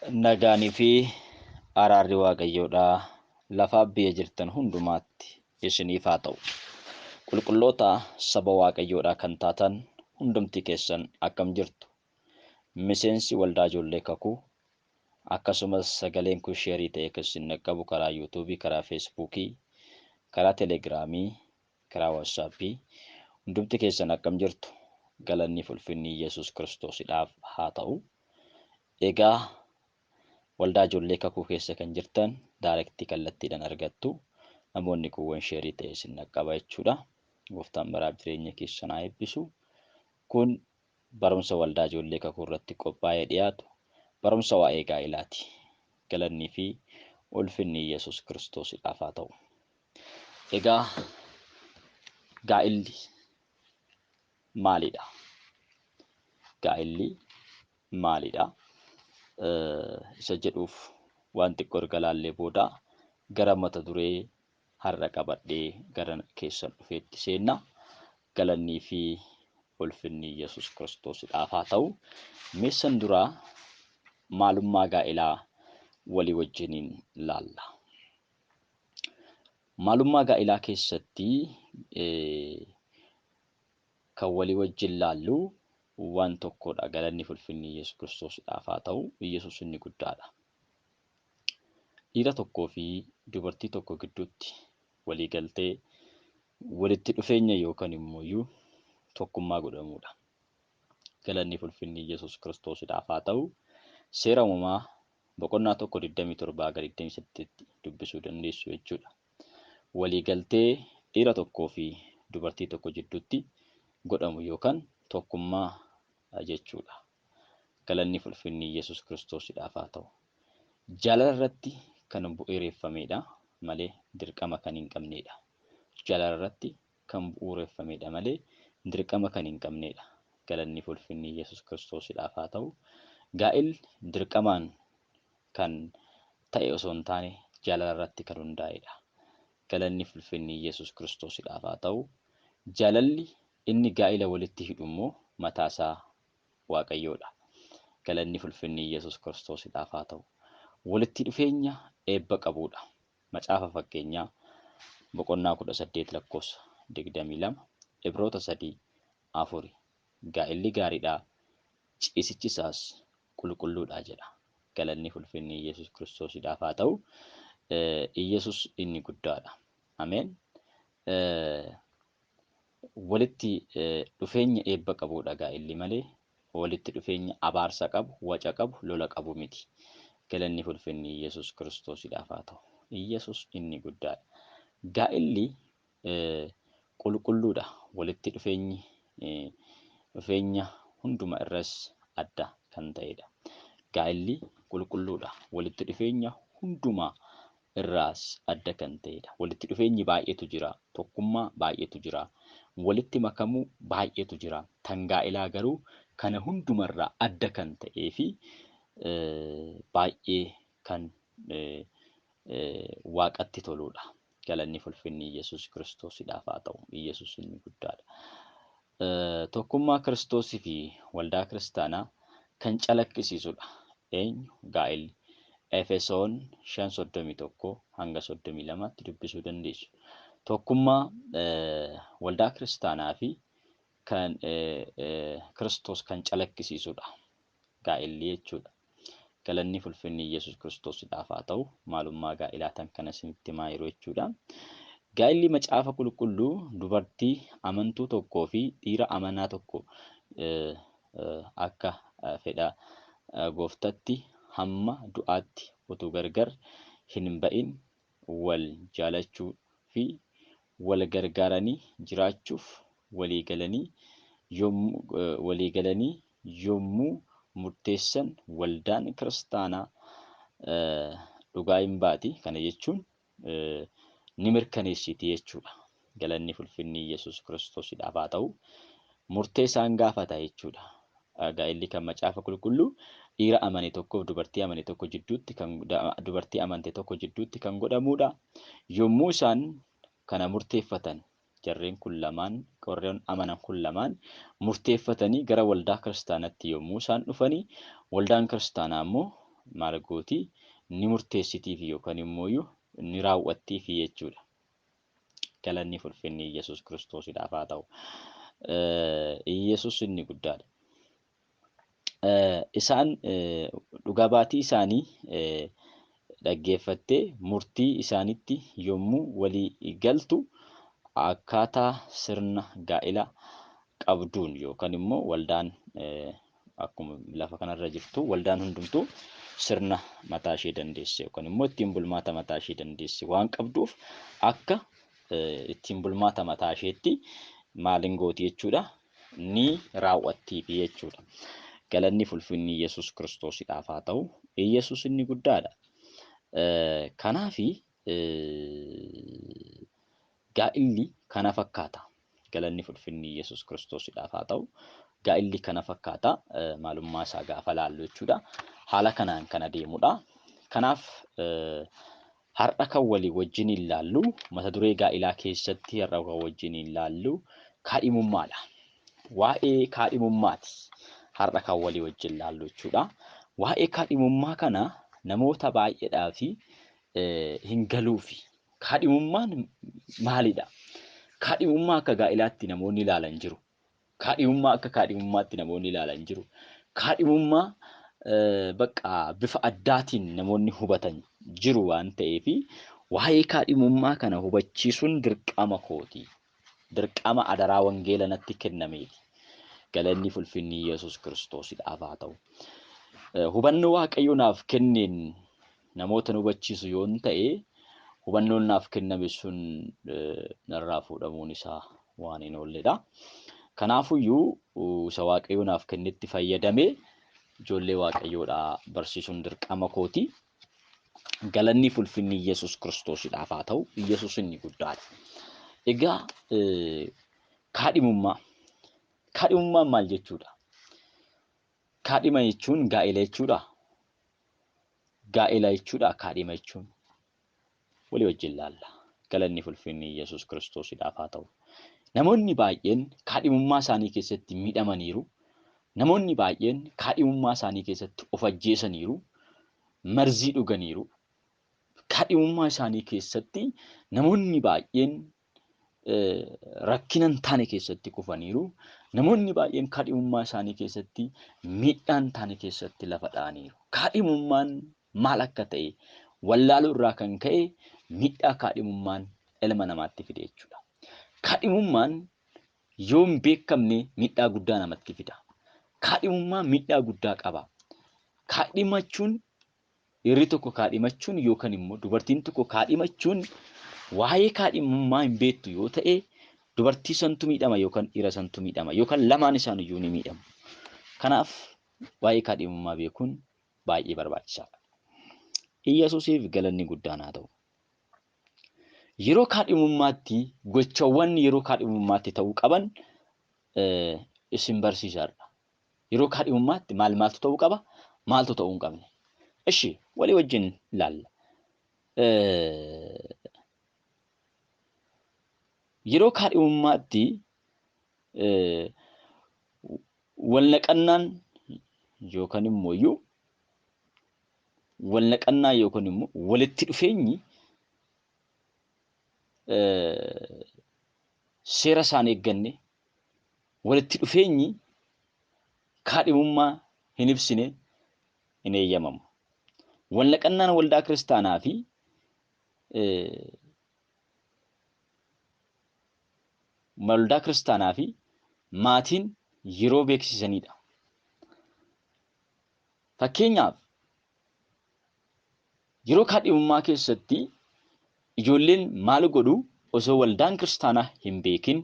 Nagaanii fi araarri Waaqayyoodhaa lafaa biyya jirtan hundumaatti isiniif haa ta'u. Qulqulloota saba Waaqayyoodhaa kan taatan hundumti keessan akkam jirtu? Miseensi waldaa ijoollee kakuu akkasumas sagaleen kun sheerii ta'ee kan isin dhaqqabu karaa yuutuubii, karaa feesbuukii, karaa telegiraamii, karaa waatsaappii hundumti keessan akkam jirtu? Galanni fi ulfinni Yesuus Kiristoosidhaaf haa ta'u. Egaa waldaa ijoollee kakuu keessa kan jirtan daayirektii kallattiidhaan argattu. Namoonni kuuwwan sheerii ta'e isin dhaqqaba jechuudha. Gooftaan baraaf jireenya keessan haa eebbisu. Kun barumsa waldaa ijoollee kakuu irratti qophaa'ee dhiyaatu barumsa waa'ee gaa'ilaati. Galannii fi ulfinni Yesuus Kiristoosidhaaf haa ta'u. Egaa gaa'illi maalidha? Gaa'illi maalidha? Isa jedhuuf waan xiqqoo erga laallee booda gara mata duree har'a qabadhee gara keessan dhufeetti seenna. Galannii fi ulfinni Yesuus Kiristoosidhaaf haa ta'u. Meessan duraa maalummaa gaa'elaa walii wajjiniin laalla. Maalummaa gaa'elaa keessatti kan walii wajjin laallu waan tokkodha. Galanni fi ulfinni Yesuus Kiristoosidhaaf haa ta'u. Yesuus inni guddaadha. Dhiira tokkoo fi dubartii tokko gidduutti walii galtee walitti dhufeenya yookaan immoo tokkummaa godhamudha. Galanni fi ulfinni Yesuus Kiristoosidhaaf haa ta'u. Seera uumamaa boqonnaa 1 27 hanga 28tti dubbisuu dandeessu jechuudha. Walii galtee dhiira tokkoo fi dubartii tokko jidduutti godhamu yookaan tokkummaa jechuudha. Galanni fi ulfinni Yesuus Kiristoosidhaaf haa ta'u. Jaalala irratti kan bu'uureffamedha malee dirqama kan hin qabnedha. Jaalala irratti kan bu'uureffamedha malee dirqama kan hin qabnedha. Galanni fi ulfinni Yesuus Kiristoosidhaaf haa ta'u. Gaa'illi dirqamaan kan ta'e osoo hin taane jaalala irratti kan hundaa'edha. Galanni fi ulfinni Yesuus Kiristoosidhaaf haa ta'u. Jaalalli inni gaa'ila walitti hidhu immoo mataasaa Waaqayyoodha. Galanni fi ulfinni Yesuus Kiristoosidhaaf haa ta'u. Walitti dhufeenya eebba qabudha. Macaafa fakkeenyaa boqonnaa 18 lakkoofsa 22, Ibroota 3, 4 Gaa'illi gaariidha, ciisichi isaas qulqulluudha jedha. Galanni fi ulfinni Yesuus Kiristoosidhaaf haa ta'u. Yesuus inni guddaadha. Ameen. Walitti dhufeenya eebba qabudha gaa'illi malee walitti dhufeenya abaarsa qabu, waca qabu, lola qabu miti. Galanni fi ulfinni Yesuus Kiristoosidhaaf haa ta'u. Yesuus inni guddaadha. Gaa'illi qulqulluudha. Walitti dhufeenyi dhufeenya hunduma irras adda kan ta'edha. Gaa'illi qulqulluudha. Walitti dhufeenya hundumaa irraas adda kan ta'edha. Walitti dhufeenyi baay'eetu jira. Tokkummaa baay'eetu jira. Walitti makamuu baay'eetu jira. Tan gaa'ilaa garuu kana hundumarraa adda kan ta'ee fi baay'ee kan waaqatti toludha. Galanni fi ulfinni Yesuus Kiristoosidhaaf haa ta'u. Yesuus inni guddaadha. Tokkummaa Kiristoosii fi waldaa kiristaanaa kan calaqqisiisudha. Eenyu? Gaa'elli. Efesoon 5:31 hanga 32tti dubbisuu dandeessu. Tokkummaa waldaa kiristaanaa fi kan Kiristoos kan calaqqisiisudha. Gaa'elli jechuudha. Galanni fi ulfinni Yesuus Kiristoosidhaaf haa ta'u. Maalummaa gaa'ilaa tan kana isinitti himaa yeroo jechuudha. Gaa'illi macaafa qulqulluu dubartii amantuu tokkoo fi dhiira amanaa tokko akka fedha gooftatti hamma du'aatti utuu gargar hin ba'in wal jaalachuu fi wal gargaaranii jiraachuuf walii galanii yommuu murteessan waldaan kiristaanaa dhugaa hin baati. Kana jechuun ni mirkaneessiti jechuudha. Galanni fi ulfinni Yesuus Kiristoosidhaaf haa ta'u. Murtee isaan gaafata jechuudha. Gaa'elli kan macaafa qulqulluu dhiira amane tokkoof dubartii amane tokko jidduutti kan dubartii amante tokko jidduutti kan godhamudha. Yommuu isaan kana murteeffatan jarreen kun lamaan warreen amanan kun lamaan murteeffatanii gara waldaa kiristaanatti yommuu isaan dhufanii waldaan kiristaanaa immoo maal gooti? Ni murteessitiif yookaan immoo ni raawwattiif jechuudha. Galanni fulfinni Yesuus Kiristoosidhaaf haa ta'u. Yesuus inni guddaadha. Isaan dhugaa baatii isaanii dhaggeeffattee murtii isaanitti yommuu walii galtu akkaataa sirna gaa'ela qabduun yookaan immoo waldaan akkuma lafa kanarra jirtu waldaan hundumtuu sirna mataa ishee dandeesse yookaan immoo ittiin bulmaata mataa ishee dandeesse waan qabduuf akka ittiin bulmaata mataa isheetti maaliin gooti jechuudha, ni raawwattiifi jechuudha. Galanni fulfinni Yesuus Kiristoosidhaaf haa ta'u. Yesuus inni guddaadha. Kanaafi gaa'illi kana fakkaata. Galanni fulfinni Yesuus Kiristoosidhaaf haa ta'u. Gaa'illi kana fakkaata. Maalummaa isaa gaafa laallu jechuudha. Haala kanaan kan adeemudha. Kanaaf har'a kan walii wajjin ilaallu mata duree gaa'ilaa keessatti har'a kan wajjin ilaallu kaadhimummaadha. Waa'ee kaadhimummaati har'a kan walii wajjin ilaallu jechuudha. Waa'ee kaadhimummaa kana namoota baay'eedhaaf hin galuufi. Kaadhimummaan maalidha? Kaadhimummaa akka gaa'ilaatti namoonni ilaalan jiru. Kaadhimummaa akka kaadhimummaatti namoonni ilaalan jiru. Kaadhimummaa bakka bifa addaatiin namoonni hubatan jiru waan ta'eef waa'ee kaadhimummaa kana hubachiisuun dirqama kooti. Dirqama adaraa wangeela natti kennameeti. Galanni fulfinni Yesuus Kiristoosidhaaf haa ta'u. Hubannoo Waaqayyo naaf kenneen namoota nu hubachiisu yoon ta'e hubannoon naaf kenname sun narraa fuudhamuun isaa waan hin oolledha. Kanaafuyyuu isa Waaqayyo naaf kennetti fayyadamee ijoollee Waaqayyoodhaa barsiisuun dirqama kooti. Galanni fulfinni Yesuus Kiristoosidhaaf haa ta'u. Yesuus inni guddaadha. Egaa kaadhimummaa. Kaadhimummaan maal jechuudha? Kaadhima jechuun gaa'ela jechuudha. Gaa'ela jechuudha kaadhima jechuun. Walii wajjin laalla. Galanni fulfinni Yesuus Kiristoosidhaaf haa ta'u. Namoonni baay'een kaadhimummaa isaanii keessatti miidhamaniiru. Namoonni baay'een kaadhimummaa isaanii keessatti of ajjeesaniiru. Marzii dhuganiiru. Kaadhimummaa isaanii keessatti namoonni baay'een rakkina hin taane keessatti kufaniiru. Namoonni baay'een kaadhimummaa isaanii keessatti miidhaa hin taane keessatti lafa dha'aniiru. Kaadhimummaan maal akka ta'e wallaaluu irraa kan ka'e miidhaa kaadhimummaan ilma namaatti fide jechuudha. Kaadhimummaan yoo hin beekamne miidhaa guddaa namatti fida. Kaadhimummaan miidhaa guddaa qaba. Kaadhimachuun dhiirri tokko kaadhimachuun yookaan immoo dubartiin tokko kaadhimachuun waa'ee kaadhimummaa hin beektu yoo ta'e dubartii santu miidhama yookaan dhiira santu miidhama yookaan lamaan isaaniiyyuu ni miidhamu. Kanaaf waa'ee kaadhimummaa beekuun baay'ee barbaachisaadha. Iyyasuusiif galanni guddaan haa ta'u. Yeroo kaadhimummaatti gochawwan yeroo kaadhimummaatti ta'uu qaban isin barsiisaadha. Yeroo kaadhimummaatti maal maaltu ta'uu qaba? Maaltu ta'uu hin qabne? Ishi walii wajjin ilaalla. Yeroo kaadhimummaatti wal naqannaan yookaan immoo iyyuu wal naqannaa yookaan immoo walitti dhufeenyi seera isaan eegganne walitti dhufeenyi kaadhimummaa hin ibsine hin eeyyamamu. Wal naqannaan waldaa kiristaanaa fi waldaa kiristaanaa fi maatiin yeroo beeksisanidha. Fakkeenyaaf yeroo kaadhimummaa keessatti ijoolleen maal godhu osoo waldaan kiristaanaa hin beekin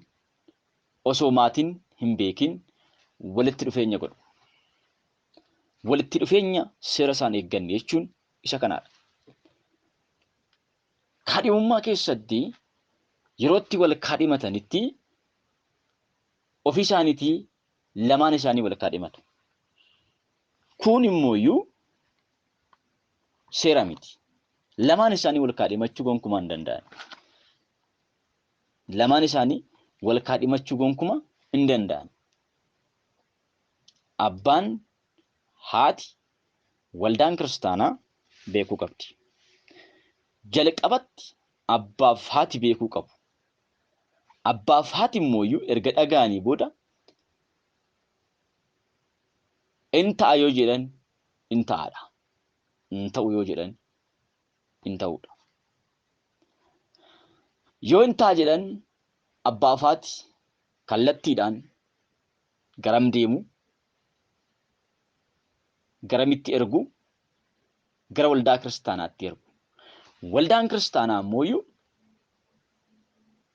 osoo maatiin hin beekin walitti dhufeenya godhu. Walitti dhufeenya seera isaan eegganne jechuun isa kanaadha. Kaadhimummaa keessatti yerootti wal kaadhimatanitti ofii isaaniitii lamaan isaanii wal kaadhimatu. Kun immoo iyyuu seera miti. Lamaan isaanii wal kaadhimachuu gonkumaa hin danda'an. Lamaan isaanii wal kaadhimachuu gonkumaa hin danda'an. Abbaan, haati, Waldaan kiristaanaa beekuu qabdi. Jalqabatti abbaaf haati beekuu qabu. Abbaaf haati immoo erga dhaga'anii booda in ta'a yoo jedhan in ta'aadha. In ta'u yoo jedhan in ta'uudha. Yoo in ta'a jedhan abbaaf haati kallattiidhaan garam deemu, garamitti ergu, gara waldaa kiristaanaatti ergu. Waldaan kiristaanaa ammoo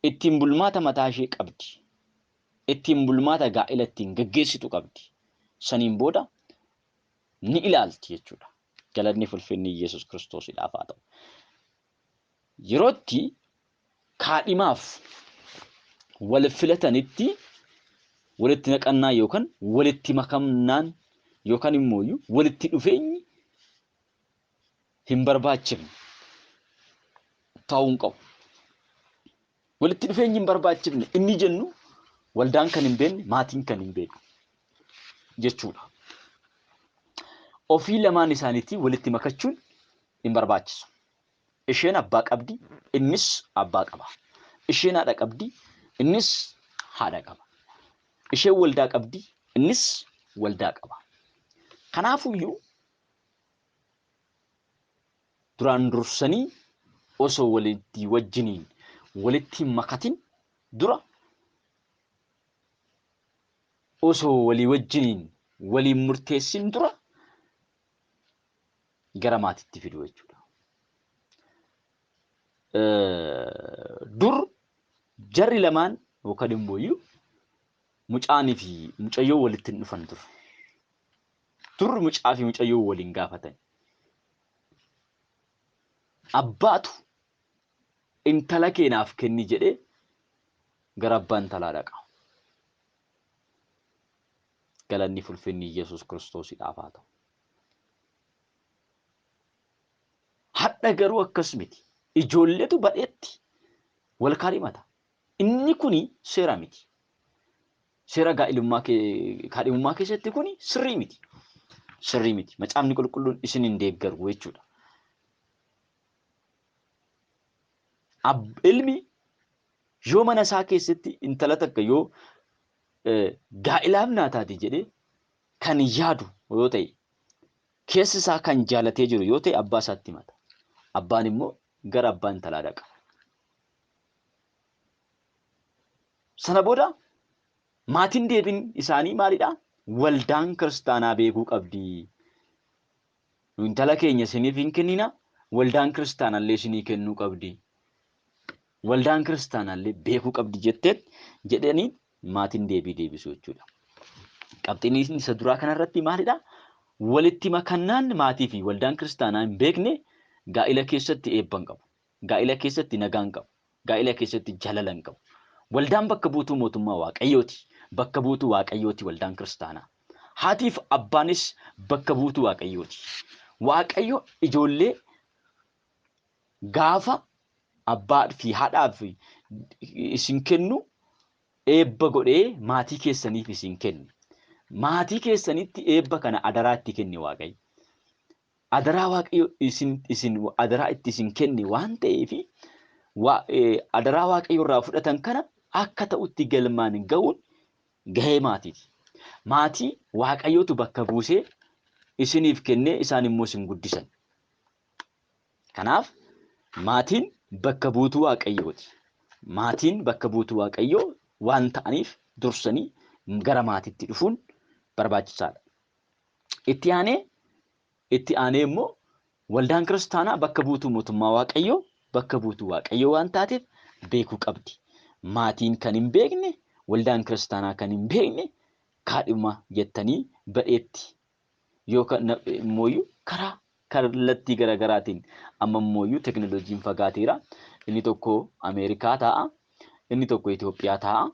ittiin bulmaata mataa ishee qabdi. Ittiin bulmaata gaa'ela ittiin gaggeessitu qabdi. Saniin booda ni ilaalti jechuudha. Galanni fulfinni Yesuus Kiristoosiidhaaf haa ta'u. Yerootti kaadhimaaf wal filatanitti walitti naqannaa yookaan walitti makamnaan yookaan immoo walitti dhufeenyi hin barbaachifne ta'uu hin qabu. Walitti dhufeenyi hin barbaachifne inni jennu waldaan kan hin beekne, maatiin kan hin beekne jechuudha. Ofii lamaan isaaniitii walitti makachuun hin barbaachisu. Isheen abbaa qabdi, innis abbaa qaba. Isheen haadha qabdi, innis haadha qaba. Isheen waldaa qabdi, innis waldaa qaba. Kanaafuyyuu duraan dursanii osoo walitti wajjiniin walitti hin makatin dura, osoo walii wajjiniin waliin murteessin dura gara maatiitti fidu jechuudha. Dur jarri lamaan yookaan immoo mucaanii fi mucayyoo walitti hin dhufan ture. Dur mucaa fi mucayyoo waliin gaafatan. Abbaatu intala keenaaf kenni jedhee gara abbaa intalaa dhaqa. Galanni fulfinni Yesuus Kiristoosiidhaaf haa ta'u. Hadha garuu akkas miti. Ijoolleetu badheetti wal kaadhimata. Inni kuni seera miti. Seera gaa'ilummaa kaadhimummaa keessatti kuni sirrii miti. Sirrii miti. Macaafni qulqulluun isin hin deeggaru jechuudha. Ilmi yoo mana isaa keessatti intala takka yoo gaa'ilaaf naa taati jedhee kan yaadu yoo ta'e, keessi isaa kan jaalatee jiru yoo ta'e, abbaa isaatti himata. Abbaan immoo gara abbaa intalaa dhaqa. Sana booda maatiin deebiin isaanii maalidhaa? Waldaan kiristaanaa beekuu qabdi. Nu intala keenya isiniif hin kennina, waldaan kiristaanaallee isinii kennuu qabdi. Waldaan kiristaanaallee beekuu qabdi jettee jedhanii maatiin deebii deebisu jechuudha. Qabxiin isa duraa kanarratti maalidhaa? Walitti makannaan maatii fi waldaan kiristaanaa hin beekne gaa'ila keessatti eebba hin qabu. Gaa'ila keessatti nagaa hin qabu. Gaa'ila keessatti jaalala hin qabu. Waldaan bakka buutuu mootummaa Waaqayyooti. Bakka buutuu Waaqayyooti waldaan kiristaanaa. Haatiif abbaanis bakka buutuu Waaqayyooti. Waaqayyo ijoollee gaafa abbaa fi haadhaaf isin kennu eebba godhee maatii keessaniif isin kenne. Maatii keessanitti eebba kana adaraa itti kenne Waaqayyo. Adaraa Waaqayyo isin adaraa itti isin kenne waan ta'eef, adaraa Waaqayyo irraa fudhatan kana akka ta'utti galmaan ga'uun gahee maatiiti. Maatii Waaqayyotu bakka buusee isiniif kennee, isaan immoo isin guddisan. Kanaaf maatiin bakka buutuu Waaqayyooti. Maatiin bakka buutuu Waaqayyoo waan ta'aniif dursanii gara maatiitti dhufuun barbaachisaadha. Itti aanee immoo waldaan kiristaanaa bakka buutuu mootummaa Waaqayyoo, bakka buutuu Waaqayyoo waan taateef beekuu qabdi. Maatiin kan hin beekne, waldaan kiristaanaa kan hin beekne kaadhima jettanii badheetti yookaan immoo karaa kallattii garaagaraatiin, amma immoo teekinooloojiin fagaateera. Inni tokko Ameerikaa taa'a, inni tokko Itoophiyaa taa'a.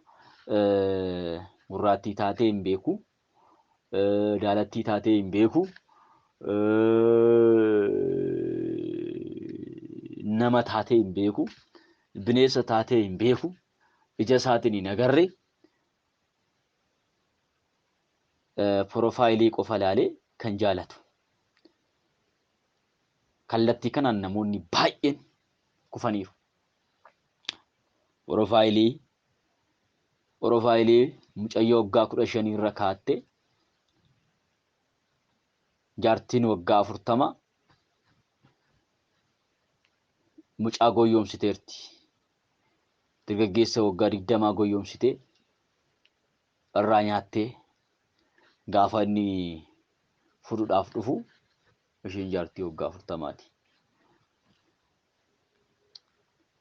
Gurraattii taatee hin beeku, daalattii taatee hin beeku, nama taatee hin beeku, bineensa taatee hin beeku, ija isaatiin hin agarre, profile qofa ilaalee kan jaalatu. Kallattii kanaan namoonni baay'een kufaniiru. Porofaayilii mucayyoo waggaa 15 irra kaatte jaartiin waggaa 40 mucaa goyyoomsiteerti. Dargaggeessa waggaa 20 goyyoomsitee irraa nyaattee gaafa inni fuudhuudhaaf dhufu isheen jaartii waggaa 40ti.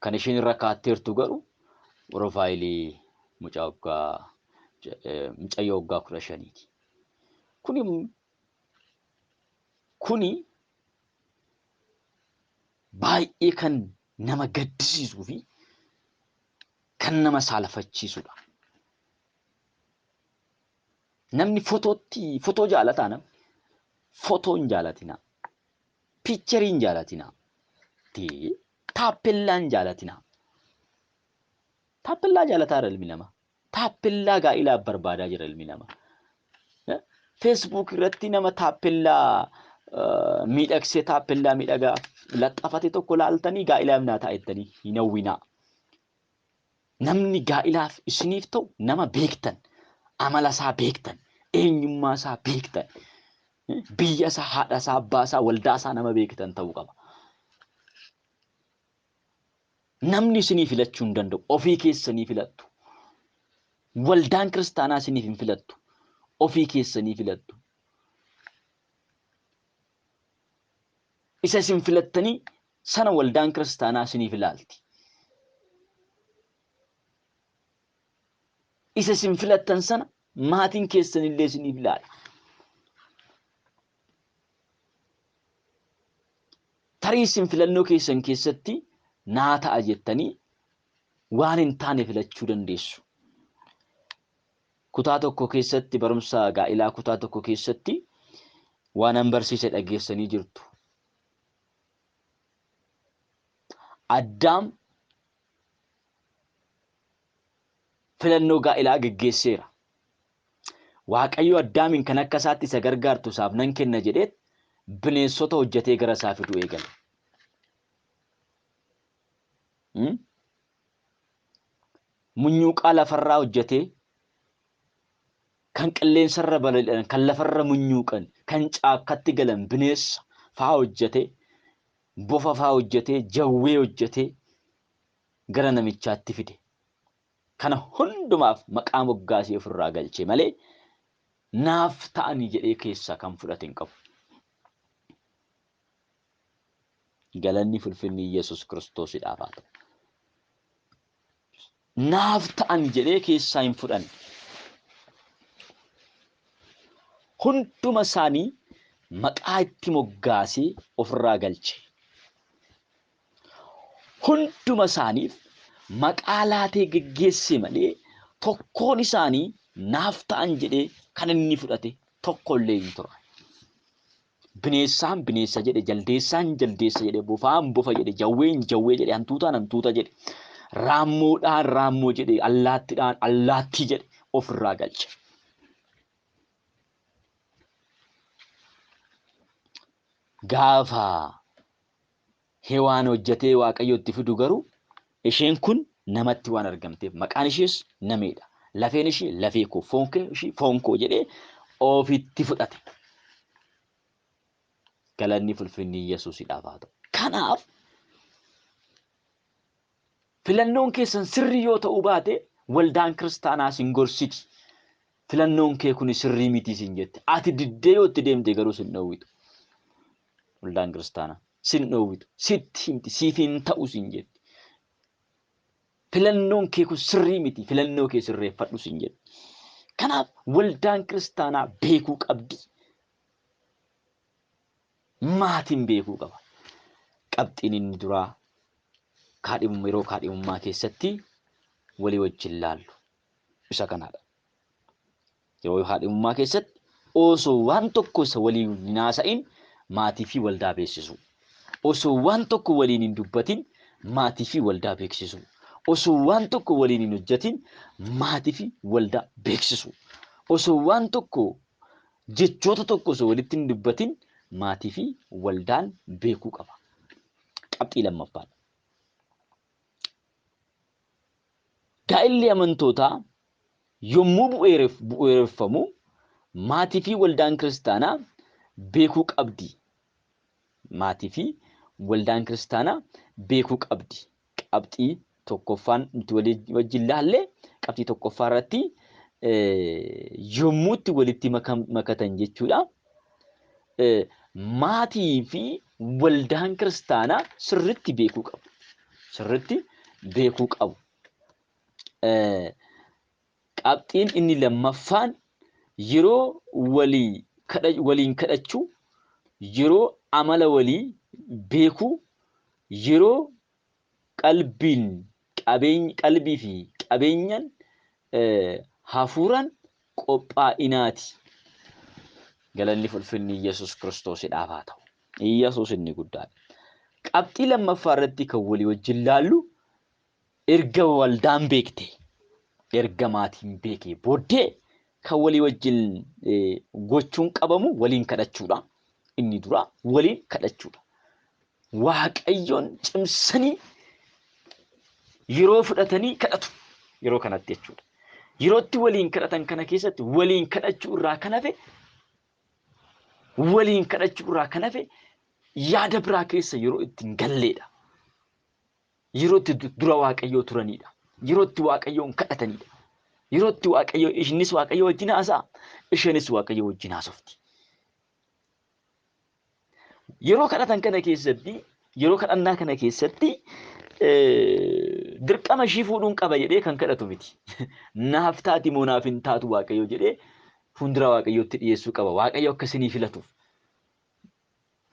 Kan isheen irra kaatteertu garuu piroofaayilii mucaa waggaa mucayyoo waggaa 15ti. Kuni baay'ee kan nama gaddisiisuu fi kan nama saalfachiisudha. Namni fotootti fotoo jaalataa namni fotoo hin jaalatinaa. Piicharii hin jaalatinaa. Taappellaa hin jaalatinaa. Taappellaa jaalataa jira ilmi namaa. Taappellaa gaa'ilaaf barbaadaa jira ilmi namaa. Feesbuuk irratti nama taappellaa miidhagsee taappellaa miidhagaa laxxafate tokko laaltanii gaa'ilaaf naa ta'a jettanii hin hawwinaa. Namni gaa'ilaaf isiniif ta'u nama beektan, amala isaa beektan, eenyummaa isaa beektan, biyya isaa, haadha isaa, abbaa isaa, waldaa isaa nama beektan ta'uu qaba. Namni isinii filachuu hin danda'u. Ofii keessanii filattu. Waldaan kiristaanaa isiniif hin filattu. Ofii keessanii filattu. Isa isin filattanii sana waldaan kiristaanaa isiniif ilaalti. Isa isin filattan sana maatiin keessanillee isiniif ilaala. Tarii isin filannoo keessan keessatti naa ta'a jettanii waan hin taane filachuu dandeessu. Kutaa tokko keessatti barumsa gaa'ilaa kutaa tokko keessatti waan an barsiise dhageessanii jirtu. Addaam filannoo gaa'ilaa geggeesseera. Waaqayyo Addaamiin kan akka isaatti isa gargaartu isaaf nan kenna jedheet bineensota hojjetee gara isaa fiduu eegale. Munyuuqaa lafarraa hojjetee kan qilleensarra balali'an, kan lafarra munyuuqan, kan caakkatti galan bineensa faa hojjetee, bofa faa hojjetee, jawwee hojjetee gara namichaatti fide. Kana hundumaaf maqaa moggaasee ofirraa galche malee naaf ta'ani jedhee keessaa kan fudhate hin qabu. Galanni fulfinni Yesuus Kiristoosidhaaf haa ta'u. Naaf ta'an jedhee keessaa hin fudhanne. Hunduma isaanii maqaa itti moggaasee ofirraa galche. Hunduma isaaniif maqaa laatee geggeesse malee tokkoon isaanii naaf ta'an jedhee kan inni fudhate tokko illee hin turre. Bineessaan bineessa jedhe, jaldeessaan jaldeessa jedhe, bofaan bofa jedhe, jawween jawwee jedhe, hantuutaan hantuuta jedhe, raammoodhaan raammoo jedhe, allaattiidhaan allaattii jedhe ofirraa galche. Gaafa Hewaan hojjetee Waaqayyo itti fidu garuu isheen kun namatti waan argamteef maqaan ishees nameedha. Lafeen ishee lafee koo, foon kee ishee foon koo jedhee ofitti fudhate. Galanni fulfinni Yesuusidhaaf haa ta'u. Kanaaf filannoon keessan sirrii yoo ta'uu baate waldaan kiristaanaa sin gorsiti. Filannoon kee kun sirrii miti sin jette. Ati diddee yoo itti deemte garuu sin dhowwitu. Waldaan kiristaanaa sin dhowwitu. Sitti himti siif hin ta'u sin jetti. Filannoon kee kun sirrii miti filannoo kee sirreeffadhu sin jetti. Kanaaf waldaan kiristaanaa beekuu qabdi. Maatiin beekuu qaba. Qabxiin inni duraa kaadhimummaa yeroo kaadhimummaa keessatti walii wajjin laallu isa kanadha. Yeroo kaadhimummaa keessatti osoo waan tokko isa waliin hin haasa'in maatii fi waldaa beeksisuu. Osoo waan tokko waliin hin dubbatin maatii fi waldaa beeksisuu. Osoo waan tokko waliin hin hojjetin maatii fi waldaa beeksisuu. Osoo waan tokko jechoota tokko osoo walitti hin dubbatin maatii fi waldaan beekuu qaba. Qabxii lammaffaadha. Gaa'illi amantootaa yommuu bu'uureffamu maatii fi waldaan kiristaanaa beekuu qabdi. Maatii fi waldaan kiristaanaa beekuu qabdi. Qabxii tokkoffaan nuti wajjin laallee qabxii tokkoffaa irratti yommuu itti walitti makatan jechuudha. Maatii fi waldaan kiristaanaa sirriitti beekuu qabu. Sirriitti beekuu qabu. Qabxiin inni lammaffaan yeroo waliin kadhachuu, yeroo amala walii beekuu, yeroo qalbii fi qabeenyaan hafuuraan qophaa'inaati. Galanni fulfinni Yesuus Kiristoosidhaaf haa ta'u. Yesuus inni guddaadha. Qabxii lammaffaa irratti kan walii wajjin laallu erga waldaan beekte, erga maatiin beekee booddee kan walii wajjin gochuun qabamu waliin kadhachuudha. Inni dura waliin kadhachuudha. Waaqayyoon cimsanii yeroo fudhatanii kadhatu yeroo kanatti jechuudha. Yerootti waliin kadhatan kana keessatti waliin kadhachuu irraa kan hafe waliin kadhachuu irraa kan hafe yaada biraa keessa yeroo itti hin galleedha. Yeroo itti dura Waaqayyoo turanidha. Yeroo itti Waaqayyoon kadhatanidha. Yeroo itti Waaqayyoo innis Waaqayyoo wajjin haasa'a, isheenis Waaqayyoo wajjin haasofti. Yeroo kadhatan kana keessatti, yeroo kadhannaa kana keessatti dirqama ishii fuudhuun qaba jedhee kan kadhatu miti. Naaf taati moo naaf hin taatu Waaqayyo jedhee fuuldura Waaqayyootti dhiyeessuu qaba. Waaqayyo akka isinii filatuuf.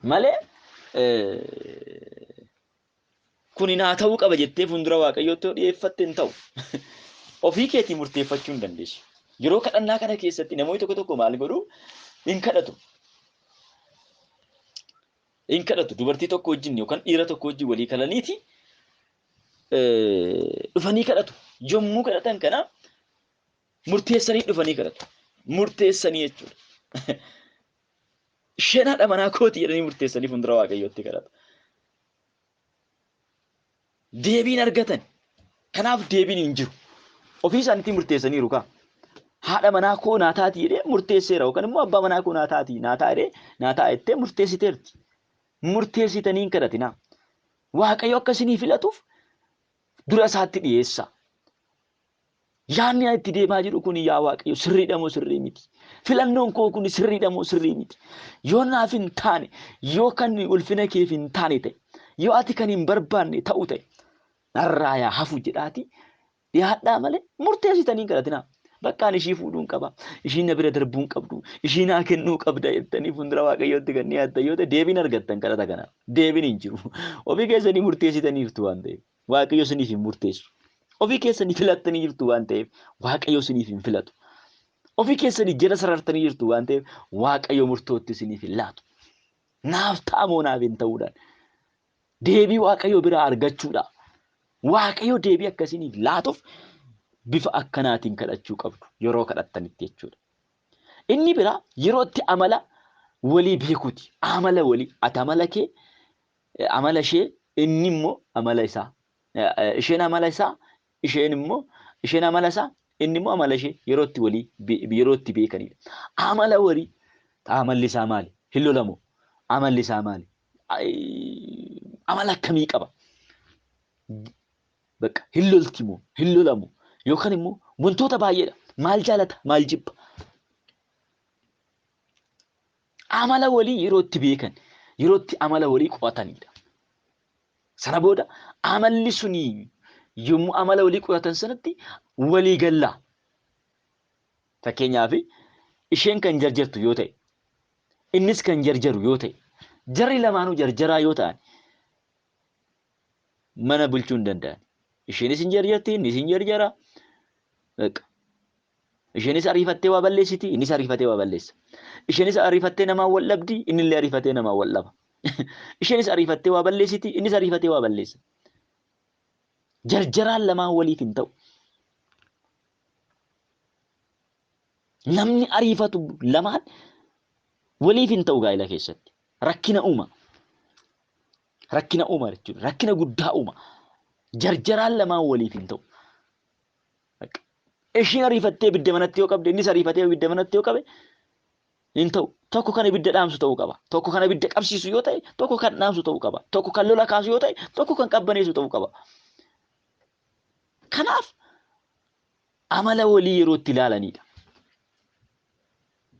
Malee kuni naa ta'uu qaba jettee fuuldura Waaqayyootti yoo dhiyeeffatte hin ta'u. Ofii keetii murteeffachuu hin dandeessu. Yeroo kadhannaa kana keessatti namoonni tokko tokko maal godhu? Hin kadhatu. Hin kadhatu. Dubartii tokko wajjin yookaan dhiira tokko wajjin walii kalaniiti dhufanii kadhatu. Yommuu kadhatan kana murteessanii dhufanii kadhatu. Murteessanii jechuudha. Isheen haadha manaa kooti jedhanii murteessanii fuuldura Waaqayyootti kadhatu. Deebiin argatan. Kanaaf deebiin hin jiru. Ofii isaaniitiin murteessaniiru kaa. Haadha manaa koo naa taati jedhee murteesseera yookaan immoo abbaa manaa koo naa taati naa ta'a jedhee naa ta'a jettee murteessiteerti. Murteessitanii hin kadhatinaa. Waaqayyo akka isinii filatuuf dura isaatti dhiyeessa. Yaadni ani itti deemaa jiru kun yaa Waaqayyo sirriidha moo sirrii miti? Filannoon koo kun sirriidha moo sirrii miti? Yoo naaf hin taane, yoo kan ulfina keef hin taane ta'e, yoo ati kan hin barbaanne ta'u ta'e, narraa yaa hafu jedhaati dhiyaadhaa malee murteessitanii hin kadhatinaa. Bakka ani ishii fuudhuu hin qaba, ishiin na bira darbuu hin qabdu, ishii naa kennuu qabda jettanii fuuldura Waaqayyootti kan dhiyaattan yoo ta'e deebiin argattan kadhata kanaaf. Deebiin hin jiru. Ofii keessanii murteessitaniirtu waan ta'eef. Waaqayyo isiniif hin murteessu. Ofii keessanii filattanii jirtu waan ta'eef Waaqayyo isiniif hin filatu. Ofii keessanii jala sarartanii jirtu waan ta'eef Waaqayyo murtootti isiniif hin laatu. Naaf ta'a moo naaf hin ta'uudhaan. Deebii Waaqayyo biraa argachuudha. Waaqayyo deebii akkasiniif laatuuf bifa akkanaatiin kadhachuu qabdu yeroo kadhattanitti jechuudha. Inni biraa yerootti amala walii beekuuti. Amala walii, ati amala kee, amala ishee, inni immoo amala isaa. Isheen amala isaa, isheen immoo isheen amala isaa, inni immoo amala ishee yerootti walii yerootti beekanidha. Amala walii, amalli isaa maali? Hin lolamu. Amalli isaa maali? Amala akkamii qaba? Bakka hin lolti moo hin lolamu yookaan immoo wantoota baay'eedha. Maal jaalata? Maal jibba? Amala walii yeroo itti beekan, yeroo itti amala walii qo'atanidha. Sana booda amalli suni yommuu amala walii qo'atan sanatti walii gallaa. Fakkeenyaaf isheen kan jarjartu yoo ta'e, innis kan jarjaru yoo ta'e, jarri lamaanuu jarjaraa yoo ta'an mana bulchuu hin danda'an. Isheenis hin jarjarti, innis hin jarjara. Bakka. Isheenis ariifattee waa balleessiti, innis ariifatee waa balleessa. Isheenis ariifattee namaan wal dhabdi, innillee ariifatee namaan wal dhaba. Isheenis ariifattee waa balleessiti, innis ariifatee waa balleessa. Jarjaraan lamaan waliif hin ta'u. Namni ariifatu lamaan waliif hin ta'u gaa'ela keessatti. Rakkina uuma. Rakkina uuma jechuudha. Rakkina guddaa uuma. Jarjaraan lamaan waliif hin ta'u. Ishiin ariifattee ibidda manatti yoo qabde, innis ariifatee ibidda manatti yoo qabe hin ta'u. Tokko kan ibidda dhaamsu ta'uu qaba. Tokko kan ibidda qabsiisu yoo ta'e, tokko kan dhaamsu ta'uu qaba. Tokko kan lola kaasu yoo ta'e, tokko kan qabbaneessu ta'uu qaba. Kanaaf amala walii yeroo itti ilaalanidha.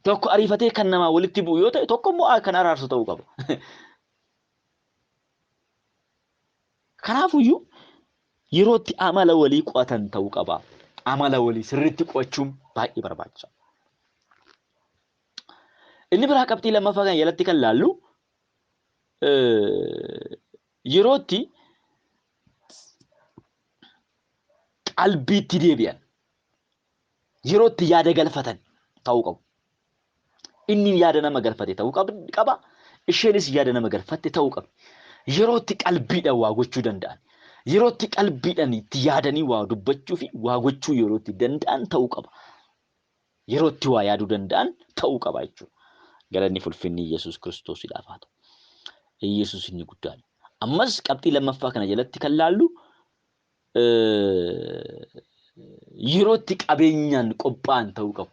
Tokko ariifatee kan namaa walitti bu'u yoo ta'e, tokko immoo kan araarsu ta'uu qaba. Kanaafuyyuu yeroo itti amala walii qo'atan ta'uu qaba. Amala walii sirriitti qo'achuun baay'ee barbaachisaadha. Inni biraa qabxii lammaffaa kan jalatti kan laallu yeroo itti qalbiitti deebi'an, yeroo itti yaada galfatan ta'uu qabu. Inni yaada nama galfate ta'uu qaba. Isheenis yaada nama galfatte ta'uu qabdi. Yeroo itti qalbiidhaan waa gochuu danda'an, yeroo itti qalbiidhaan itti yaadanii waa dubbachuu fi waa gochuu yeroo itti danda'an ta'uu qaba. Yeroo itti waa yaaduu danda'an ta'uu qaba jechuudha. Galanni fulfinni Yesuus Kiristoosiidhaaf haa ta'u. Yesuus inni guddaadha. Ammas qabxii lammaffaa kana jalatti kan laallu yeroo itti qabeenyaan qophaa'an ta'uu qabu.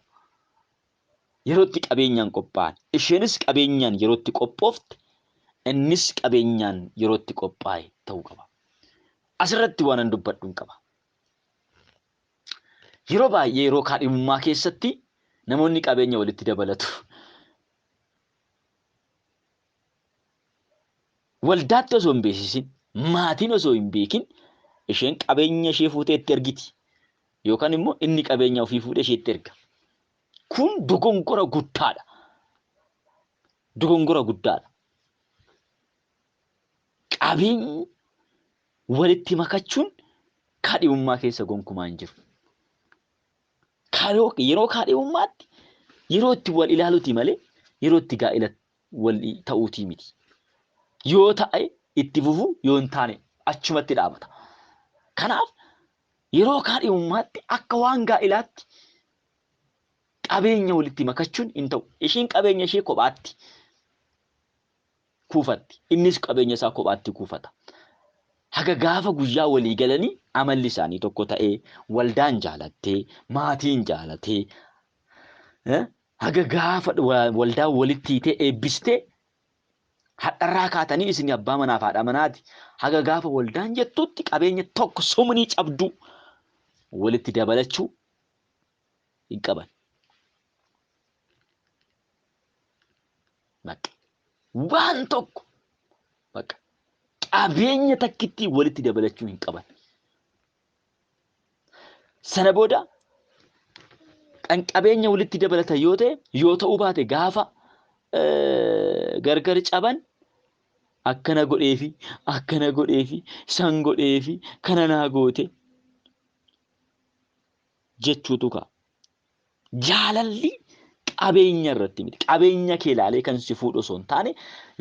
Yeroo itti qabeenyaan qophaa'an. Isheenis qabeenyaan yeroo itti qophoofte, innis qabeenyaan yeroo itti qophaa'e ta'uu qaba. Asirratti waan an dubbadhu hin qaba. Yeroo baay'ee yeroo kaadhimummaa keessatti namoonni qabeenya walitti dabalatu. Waldaatti osoo hin beeksisin, maatiin osoo hin beekin isheen qabeenya ishee fuutee itti ergiti. Yookaan immoo inni qabeenya ofii fuudhee isheetti erga. Kun dogongora guddaadha. Dogongora guddaadha. Qabeenyi walitti makachuun kaadhimummaa keessa gonkumaa hin jiru. Yeroo kaadhimummaatti yeroo itti wal ilaaluuti malee yeroo itti gaa'ela wal ta'uutii miti. Yoo ta'e itti fufu, yoo hin taane achumatti dhaabata. Kanaaf yeroo kaadhimummaatti akka waan gaa'ilaatti qabeenya walitti makachuun hin ta'u. Ishiin qabeenya ishee kophaatti kuufatti. Innis qabeenya isaa kophaatti kuufata. Haga gaafa guyyaa walii galanii amalli isaanii tokko ta'ee, waldaan jaalattee, maatiin jaalatee, haga gaafa waldaan walitti hiitee eebbistee hadharraa kaatanii isin abbaa manaaf haadha manaati. Haga gaafa waldaan jettutti qabeenya tokko sumnii cabduu walitti dabalachuu hin qaban. Bakka waan tokko bakka qabeenya takkitti walitti dabalachuu hin qaban. Sana booda kan qabeenya walitti dabalatan yoo ta'e, yoo ta'uu baate gaafa gargar caban akkana godheefi, akkana godheefi, san godheefi, kana naa goote jechuutu ka'a. Jaalalli qabeenya irratti miti. Qabeenya kee ilaalee kan si fuudhu osoo hin taane,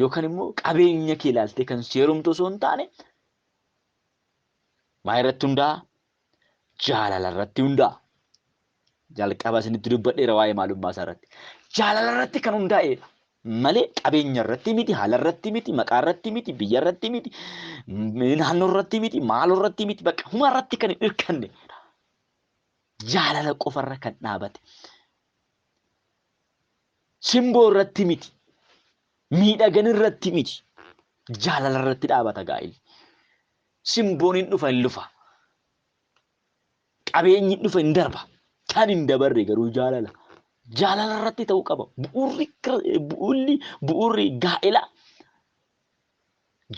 yookaan immoo qabeenya kee ilaaltee kan si heerumtu osoo hin taane, maa irratti hundaa'a? Jaalala irratti hundaa'a. Jalqaba isinitti dubbadheera waa'ee maalummaa isaa irratti. Jaalala irratti kan hundaa'edha. Malee qabeenya irratti miti, haala irratti miti, maqaa irratti miti, biyya irratti miti, naannoo irratti miti, maaloo irratti miti, bakka humaa irratti kan hin hirkanne. Jaalala qofarra kan dhaabate. Simboo irratti miti, miidhagina irratti miti, jaalala irratti dhaabata gaa'illi. Simboon hin dhufa hin lufa. Qabeenyi hin dhufa hin darba. Kan hin dabarre garuu jaalala. Jaalala irratti ta'uu qaba. Bu'uurri gaa'elaa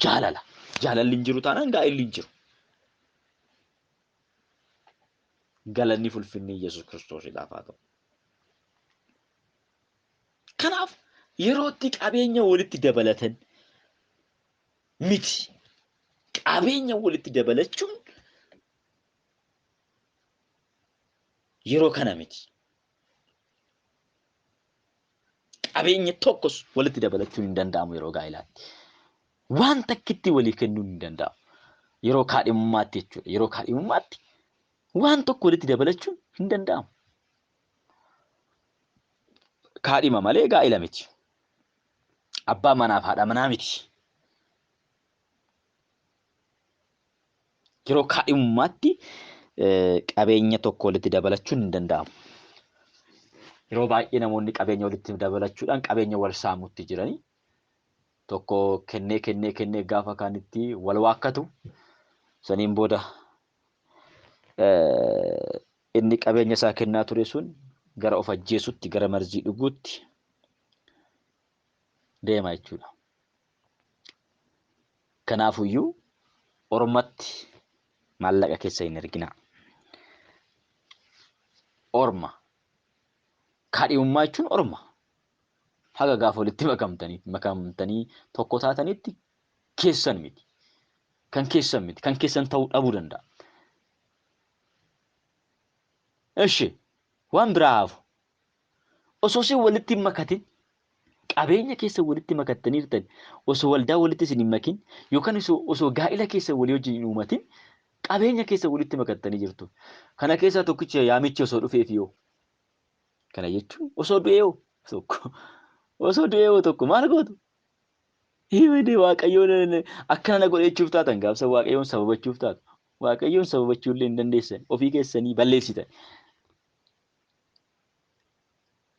jaalala. Jaalalli hin jiru taanaan gaa'elli hin jiru. Galanni fulfinni Yesuus Kiristoosiidhaaf haa ta'u. Kanaaf yeroo itti qabeenya walitti dabalatan miti. Qabeenya walitti dabalachuun yeroo kana miti. Qabeenya tokkos walitti dabalachuun hin danda'amu yeroo gaa'ilaatti. Waan takkitti walii kennuun hin danda'amu. Yeroo kaadhimummaatti jechuudha. Yeroo kaadhimummaatti waan tokko walitti dabalachuun hin danda'amu. Kaadhima malee gaa'ila miti. Abbaa manaaf haadha manaa miti. Yeroo kaadhimummaatti qabeenya tokko walitti dabalachuun hin danda'amu. Yeroo baay'ee namoonni qabeenya walitti dabalachuudhaan qabeenya wal saamutti jiranii tokko kennee kennee kennee gaafa kaanitti wal waakkatu saniin booda inni qabeenya isaa kennaa ture sun gara of ajjeesutti gara marzii dhuguutti deema jechuudha. Kanaafuyyuu ormatti maallaqa keessa hin erginaa. Orma kaadhimummaa jechuun orma haga gaafa walitti makamtanii tokko taatanitti keessan miti. Kan keessan miti. Kan keessan ta'uu dhabuu danda'a. Eshi waan biraa hafu. Osoo isin walitti hin makatin qabeenya keessa walitti makattanii jirtan osoo waldaa walitti isin hin makin yookaan osoo gaa'ila keessa walii wajjin hin uumatin qabeenya keessa walitti makattanii jirtu. Kana keessaa tokkicha yaamichi osoo dhufeef yoo. Kana jechuun osoo du'ee yoo tokko osoo du'ee yoo tokko maal gootu? Himanii Waaqayyoon akkana na godhe jechuuf taatan gaafsa Waaqayyoon sababachuuf taatu. Waaqayyoon sababachuu illee hin dandeessan ofii keessanii balleessitan.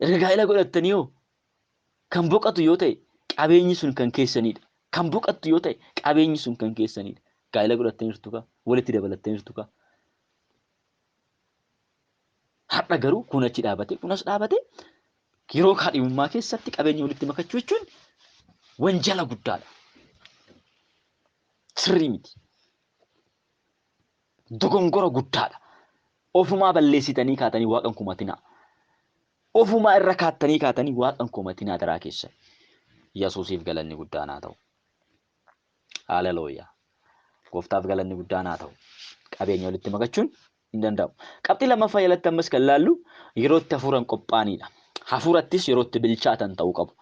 Erga gaa'ila godhattanii hoo kan boqotu yoo ta'e qabeenyi sun kan keessanidha. Kan boqottu yoo ta'e qabeenyi sun kan keessanidha. Gaa'ila godhattaniirtu kaa walitti dabalattaniirtu kaa. Har'a garuu kun achi dhaabate kun as dhaabate yeroo kaadhimummaa keessatti qabeenya walitti makachuu jechuun wanjala guddaadha. Sirrii miti. Dogongora guddaadha. Ofumaa balleessitanii kaatanii waaqan kumatinaa. Ofumaa irra kaattanii kaatanii waaqan kumatinaa daraa keessa. Yesuusiif galanni guddaan haa ta'u. Haleluuyaa. Gooftaaf galanni guddaan haa ta'u. Qabeenya walitti makachuun hin danda'amu. Qabxii lammaffaa jalatti ammas kan laallu yeroo itti hafuuraan qophaa'anidha. Hafuurattis yeroo itti bilchaatan ta'uu qabu.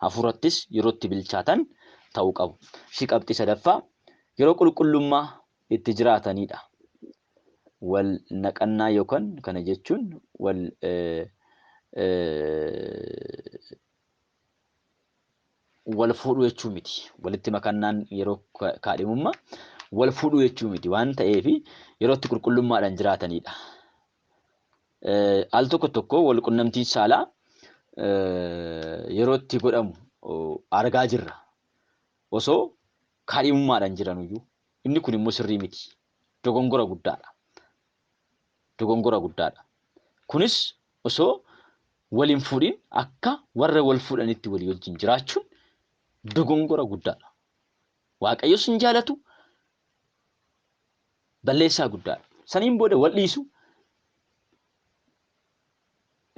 Hafuurattis yeroo itti bilchaatan ta'uu qabu. Ishii qabxii sadaffaa yeroo qulqullummaa itti jiraatanidha. Wal naqannaa yookaan kana jechuun wal wal fuudhuu jechuu miti. Walitti makannaan yeroo kaadhimummaa wal fuudhuu jechuu miti waan ta'eef yeroo itti qulqullummaadhaan jiraatanidha. Al tokko tokko wal qunnamtiin saalaa yeroo itti godhamu argaa jirra. Osoo kaadhimummaadhaan jiranuyyuu inni kun immoo sirrii miti. Dogongora guddaadha. Dogongora guddaadha. Kunis osoo wal hin fuudhin akka warra wal fuudhanitti walii wajjin jiraachuun dogongora guddaadha. Waaqayyos hin jaalatu balleessaa guddaadha. Saniin booda wal dhiisu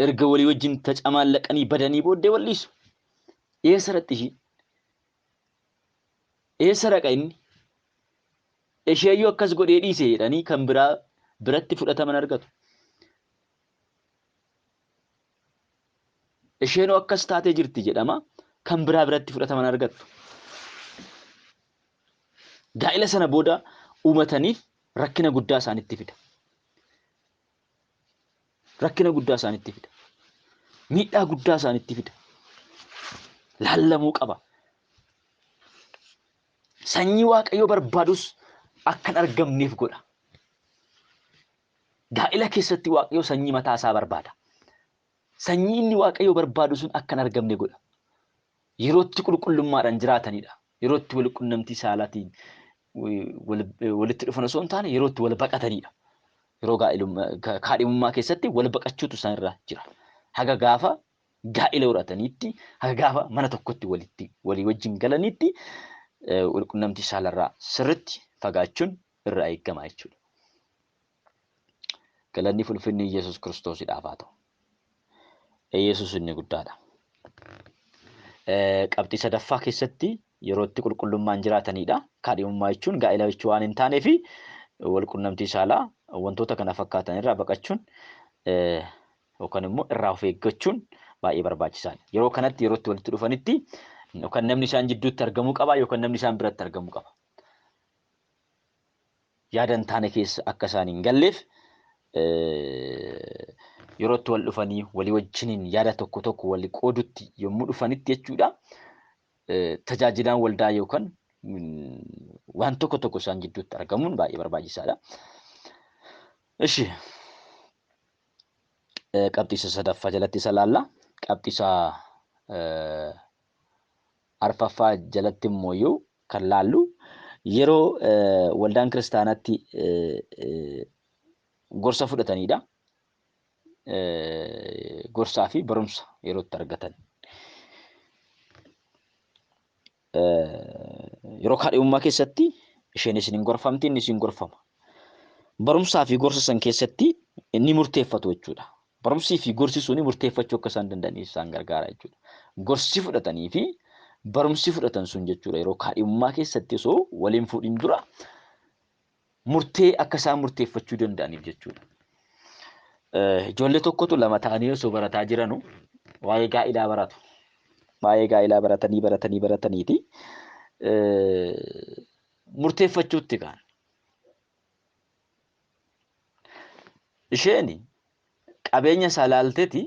erga walii wajjin tacamaallaqanii badanii booddee wal dhiisu. Eessa dhaqxi ishiin? Eessa dhaqa inni? Isheeyyuu akkas godhee dhiise jedhanii kan biraa biratti fudhataman argatu. Isheenoo akkas taatee jirti jedhama kan biraa biratti fudhataman argattu. Gaa'ila sana booda uumataniif rakkina guddaa isaanitti fida. Rakkina guddaa isaanitti fida. Miidhaa guddaa isaanitti fida. Laallamuu qaba. Sanyii Waaqayyoo barbaadus akka hin argamneef godha. Gaa'ila keessatti Waaqayyoo sanyii mataa isaa barbaada. Sanyii inni Waaqayyoo barbaadu sun akka hin argamne godha. Yeroo itti qulqullummaadhaan jiraatanidha. Yeroo itti wal qunnamtii saalaatiin walitti dhufan osoo hin taane yeroo itti wal baqatanidha. Yeroo kaadhimummaa keessatti wal baqachuutu isaan irra jira. Haga gaafa gaa'ila godhataniitti, haga gaafa mana tokkotti walitti walii wajjin galaniitti wal qunnamtii saalarraa sirriitti fagaachuun irraa eegama jechuudha. Galanni fulfinni Yesuus Kiristoosidhaaf haa ta'u. Yesuus inni guddaadha. Qabxii sadaffaa keessatti yeroo itti qulqullummaan jiraatanidha. Kaadhimummaa jechuun gaa'ila jechuu waan hin taaneef wal qunnamtii saalaa wantoota kana fakkaatan irraa baqachuun yookaan immoo irraa of eeggachuun baay'ee barbaachisaadha. Yeroo kanatti yeroo itti walitti dhufanitti yookaan namni isaan jidduutti argamuu qaba yookaan namni isaan biratti argamuu qaba. Yaada hin taane keessa akka isaan hin galleef yeroo itti wal dhufanii walii wajjiniin yaada tokko tokko walii qoodutti yommuu dhufanitti jechuudha. Tajaajilaan waldaa yookaan Waan tokko tokko isaan gidduutti argamuun baay'ee barbaachisaadha. Ishi qabxii isa sadaffaa jalatti isa laalla. Qabxii isa arfaffaa jalatti immoo kan laallu yeroo waldaan kiristaanaatti gorsa fudhatanidha. Gorsaa fi barumsa yeroo itti argatan. Yeroo kaadhimummaa keessatti isheen isin hin gorfamti, inni isin gorfama. Barumsaa fi gorsa san keessatti inni murteeffatu jechuudha. Barumsii fi gorsi suni murteeffachuu akka isaan danda'aniif isaan gargaara jechuudha. Gorsi fudhatanii fi barumsi fudhatan sun jechuudha yeroo kaadhimummaa keessatti osoo waliin fuudhin dura murtee akka isaan murteeffachuu danda'aniif jechuudha. Ijoollee tokkotu lama ta'anii osoo barataa jiranu waa'ee gaa'ilaa baratu. Waa'ee gaa'ilaa baratanii baratanii barataniiti murteeffachuutti ka'an. Isheen qabeenya isaa laalteeti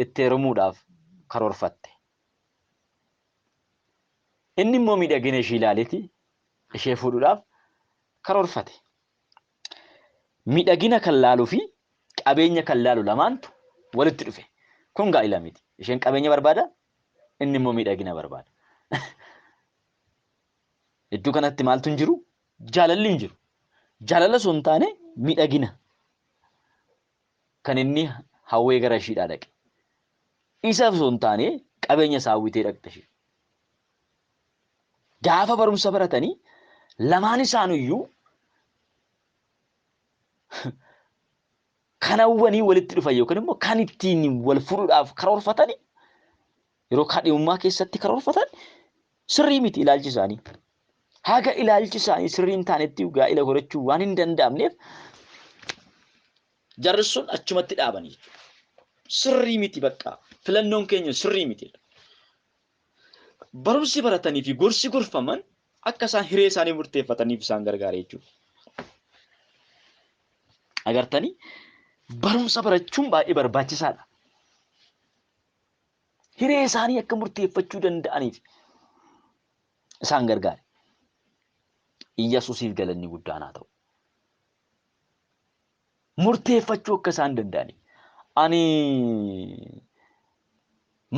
itti heerumuudhaaf karoorfatte. Inni immoo miidhagina ishii ilaaleeti ishee fuudhuudhaaf karoorfate. Miidhagina kan laaluu fi qabeenya kan laalu lamaantu walitti dhufe. Kun gaa'ila miti. Isheen qabeenya barbaada, inni immoo miidhagina barbaada. Iddoo kanatti maaltu hin jiru? Jaalalli hin jiru. Jaalala osoo hin taane miidhagina kan inni hawwee gara ishiidhaa dhaqe. Isa osoo hin taane qabeenya isaa hawwitee dhaqxe ishee. Gaafa barumsa baratanii lamaan isaanuyyuu kan hawwanii walitti dhufan yookaan immoo kan ittiin wal fuudhuudhaaf karoorfatanii yeroo kaadhimummaa keessatti karoorfatan sirrii miti ilaalchi isaanii. Haga ilaalchi isaanii sirrii hin taanetti gaa'ila godhachuu waan hin danda'amneef jarri sun achumatti dhaabanii jechuudha. Sirrii miti bakka filannoon keenya sirrii miti. Barumsi baratanii fi gorsi gorfaman akka isaan hiree isaanii murteeffataniif isaan gargaara jechuudha. Agartanii barumsa barachuun baay'ee barbaachisaadha. Hiree isaanii akka murteeffachuu danda'aniif isaan gargaara. Iyyasuusiif galanni guddaan haa ta'u. Murteeffachuu akka isaan danda'aniif. Ani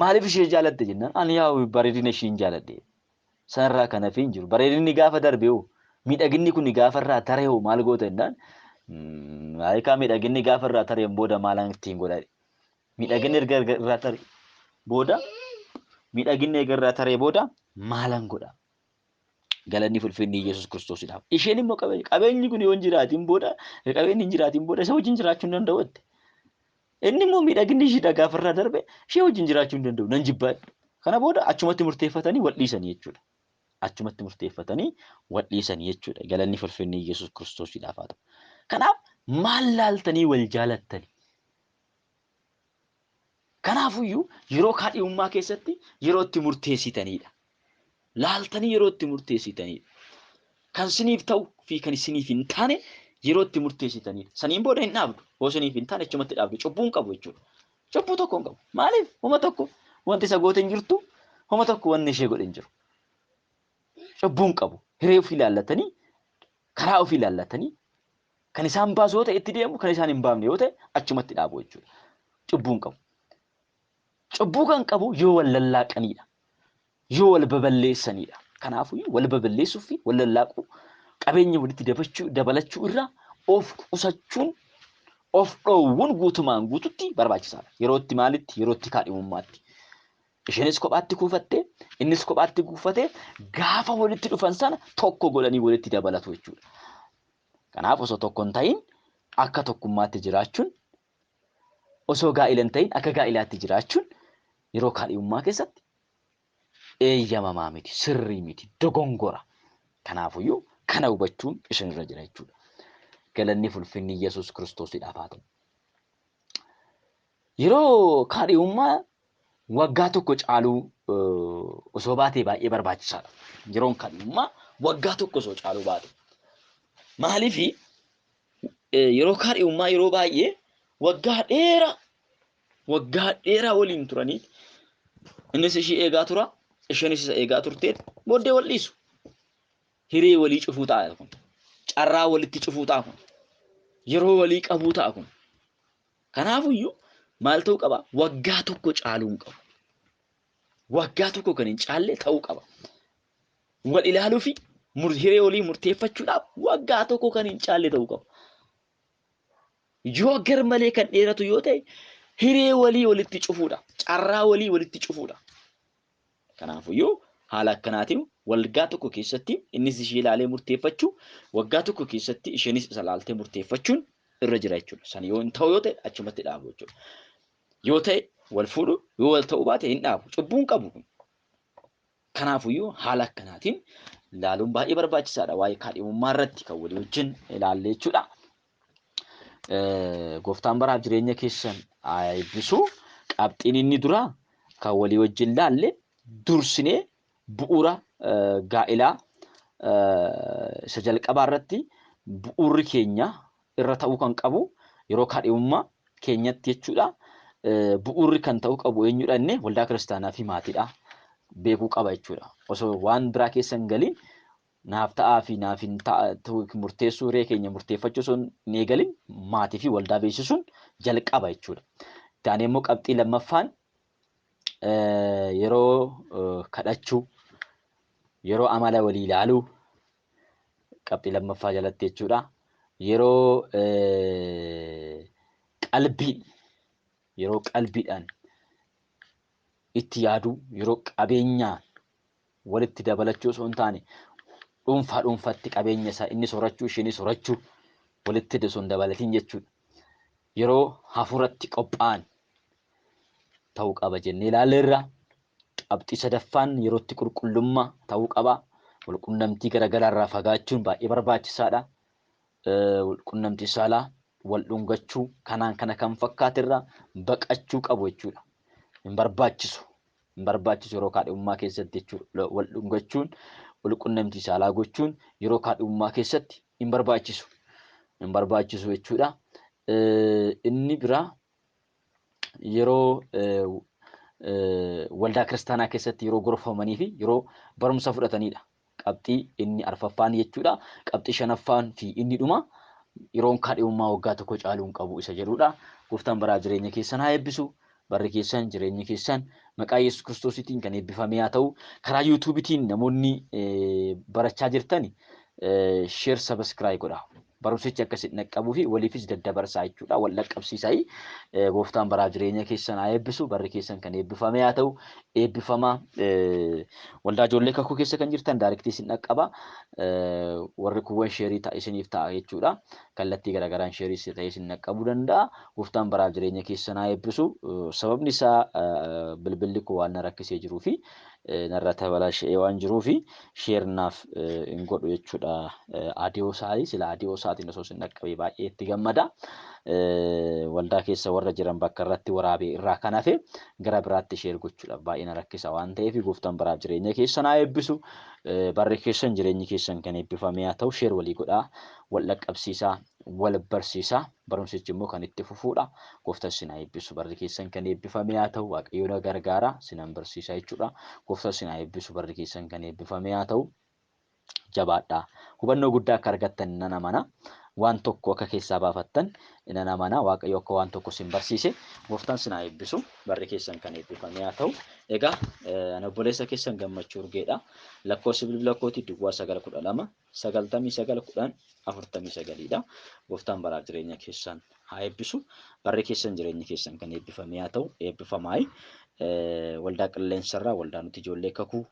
maaliif ishee jaalatte jennaan ani yaa bareedina ishee hin jaaladhe. Sanarraa kan hafe hin jiru. Bareedinni gaafa darbe hoo miidhaginni kun gaafa irraa tare hoo maal goota jennaan haayikaa miidhaginni gaafa irraa tareen booda maalaan ittiin godha. Miidhaginni erga irraa tare booda miidhaginni erga irraa taree booda maalan godha. Galanni fulfinni Yesuus Kiristoosidhaaf. Isheen immoo qabeenya qabeenyi kun yoo hin jiraatin booda qabeenyi hin jiraatin booda isa wajjin jiraachuu hin danda'u jette. Inni immoo miidhaginni ishiidha gaafa irraa darbe ishee wajjin jiraachuu hin danda'u nan jibbaa. Kana booda achumatti murteeffatanii wal dhiisanii jechuudha. Achumatti murteeffatanii wal dhiisanii jechuudha. Galanni fulfinni Yesuus Kiristoosidhaaf haa ta'u. Kanaaf maal laaltanii wal jaalattanii? Kanaafuyyuu yeroo kaadhimummaa keessatti yeroo itti murteessitanidha. Laaltanii yeroo itti murteessitanidha. Kan isiniif ta'u fi kan isiniif hin taane yeroo itti murteessitanidha. Saniin booda hin dhaabdu. Yoo isiniif hin taane achumatti dhaabdu. Cubbuu hin qabu jechuudha. Cubbuu tokko hin qabu. Maaliif? Homa tokko wanti isa goote hin jirtu. Homa tokko wanni ishee godhe hin jiru. Cubbuu hin qabu. Hiree ofii ilaallatanii karaa ofii ilaallatanii kan isaan baasu yoo ta'e itti deemu kan isaan hin baafne yoo ta'e achumatti dhaabu jechuudha. Cubbuu hin qabu. Cubbuu kan qabu yoo wal lallaaqanidha. Yoo wal baballeessanidha. Kanaafuu wal baballeessuu fi wal lallaaquu qabeenya walitti dabalachuu irraa of qusachuun of dhoowwuun guutumaan guututti barbaachisaadha. Yeroo itti maalitti? Yeroo itti kaadhimummaatti. Isheenis kophaatti kuufattee, innis kophaatti kuufatee gaafa walitti dhufan sana tokko godhanii walitti dabalatu jechuudha. Kanaaf osoo tokko hin ta'in akka tokkummaatti jiraachuun osoo gaa'ila hin ta'in akka gaa'ilaatti jiraachuun yeroo kaadhimummaa keessatti eeyyamamaa miti, sirrii miti, dogongora. Kanaafuyyuu kana hubachuun isinirra jira jechuudha. Galanni fulfinni Yesuus Kiristoosidhaaf haa ta'u. Yeroo kaadhimummaa waggaa tokko caaluu osoo baatee baay'ee barbaachisaadha. Yeroon kaadhimummaa waggaa tokko osoo caaluu baate. Maaliif yeroo kaadhimummaa yeroo baay'ee waggaa dheeraa waliin turanii innis ishii eegaa tura, isheenis isa eegaa turtee booddee wal dhiisu. Hiree walii cufuu ta'a kun. Carraa walitti cufuu ta'a kun. Yeroo walii qabuu ta'a kun. Kanaafuyyuu maal ta'uu qaba? Waggaa tokko caaluu hin qabu. Waggaa tokko kan hin caalle ta'uu qaba. Wal ilaaluu fi hiree walii murteeffachuudhaaf waggaa tokko kan hin caalle ta'uu qaba. Yoo gar malee kan dheeratu yoo ta'e hiree walii walitti cufuudha. Carraa walii walitti cufuudha. Kanaafuyyuu haala akkanaatiin waggaa tokko keessatti innis ishee ilaalee murteeffachuu, waggaa tokko keessatti isheenis isa ilaaltee murteeffachuun irra jira jechuudha. Sana yoo hin ta'u yoo ta'e achumatti dhaabu jechuudha. Yoo ta'e wal fuudhu, yoo wal ta'uu baate hin dhaabu. Cubbuu hin qabu kun. Kanaafuyyuu haala akkanaatiin ilaaluun baay'ee barbaachisaadha. Waa'ee kaadhimummaa irratti kan walii wajjin ilaalle jechuudha. Gooftaan baraaf jireenya keessan haa eebbisu. Qabxiin inni duraa kan walii wajjin ilaalle dursinee bu'uura gaa'ilaa isa jalqabaa irratti bu'uurri keenya irra ta'uu kan qabu yeroo kaadhimummaa keenyatti jechuudha. Bu'uurri kan ta'uu qabu eenyudha inni waldaa kiristaanaa fi maatiidha. Beekuu qaba jechuudha. Osoo waan biraa keessa hin galiin naaf ta'aa fi naaf hin ta'u murteessuu hiree keenya murteeffachuu osoo hin eegalin maatii fi waldaa beeksisuun jalqaba jechuudha. Itti aanee immoo qabxii lammaffaan yeroo kadhachuu, yeroo amala walii ilaaluu qabxii lammaffaa jalatti jechuudha. Yeroo qalbii, yeroo qalbiidhaan itti yaaduu, yeroo qabeenyaan walitti dabalachuu osoo hin taane dhuunfaa dhuunfaatti qabeenya isaa inni soorachuu isheenis soorachuu walitti osoo hin dabalatin jechuudha. Yeroo hafuuratti qophaa'an ta'uu qaba jennee ilaalleerra. Qabxii sadaffaan yerootti qulqullummaa ta'uu qaba. Walqunnamtii garaagaraa irraa fagaachuun baay'ee barbaachisaadha. Walqunnamtii saalaa, wal dhungachuu kanaan kana kan fakkaate irraa baqachuu qabu jechuudha. Hin barbaachisu. Hin barbaachisu yeroo kaadhimummaa keessatti jechuudha. Wal dhungachuun, walqunnamtii saalaa gochuun yeroo kaadhimummaa keessatti hin barbaachisu. Hin barbaachisu jechuudha. Inni biraa yeroo waldaa kiristaanaa keessatti yeroo gorfamanii fi yeroo barumsa fudhatanidha. Qabxii inni arfaffaan jechuudha. Qabxii shanaffaan fi inni dhuma yeroon kaadhimummaa waggaa tokko caaluu hin qabu isa jedhudha. Gooftaan baraa jireenya keessan haa eebbisu. Barri keessan jireenyi keessan maqaa Yesuus Kiristoosiitiin kan eebbifame haa ta'u. Karaa yuutuubiitiin namoonni barachaa jirtan share subscribe godhaa. Barumsichi akka isin dhaqqabuu fi waliifis daddabarsaa jechuudha. Wal dhaqqabsiisaa. Gooftaan baraa jireenya keessan haa eebbisu. Barri keessan kan eebbifame haa ta'u. Eebbifamaa. Waldaa ijoollee kakuu keessa kan jirtan daarektii isin dhaqqaba. Warri kuuwwan sheerii ta'a isiniif ta'a jechuudha. Kallattii garaagaraan sheerii ta'ee isin dhaqqabuu danda'a. Gooftaan baraa jireenya keessan haa eebbisu. Sababni isaa bilbilli koo waan na rakkisee jiruu fi narra tabalashee waan jiruu fi sheer naaf hin godhu jechuudha. Adiyoo isaatii sila adiyoo isaatiin osoo isin dhaqqabee baay'ee itti gammada. Waldaa keessa warra jiran bakka irratti waraabee irraa kan hafe gara biraatti sheer gochuudhaaf baay'ee na rakkisa waan ta'eef gooftaan baraaf jireenya keessan haa eebbisu. Barri keessan jireenyi keessan kan eebbifame haa ta'u. Sheer walii godhaa, wal dhaqqabsiisaa, wal barsiisaa. Barumsichi immoo kan itti fufuudha. Gooftaan isin haa eebbisu. Barri keessan kan eebbifame haa ta'u. Waaqayyo na gargaara sinan barsiisaa jechuudha. Gooftaan isin haa eebbisu. Barri keessan kan eebbifame haa ta'u. Jabaadhaa. Hubannoo guddaa akka argattan nan amana. Waan tokko akka keessaa baafattan nan amana. Waaqayyo akka waan tokko isin barsiise. Gooftaan isin haa eebbisu. Barri keessan kan eebbifame haa ta'u. Egaa ani obboleessa keessan Gammachuu Urgeedha. Lakkoofsi bilbila kootii duwwaa 9 12 99 10 49dha. Gooftaan baraaf jireenya keessan haa eebbisu. Barri keessan jireenyi keessan kan eebbifame haa ta'u. Eebbifamaayi. Waldaa qilleensarraa waldaa nuti ijoollee kakuu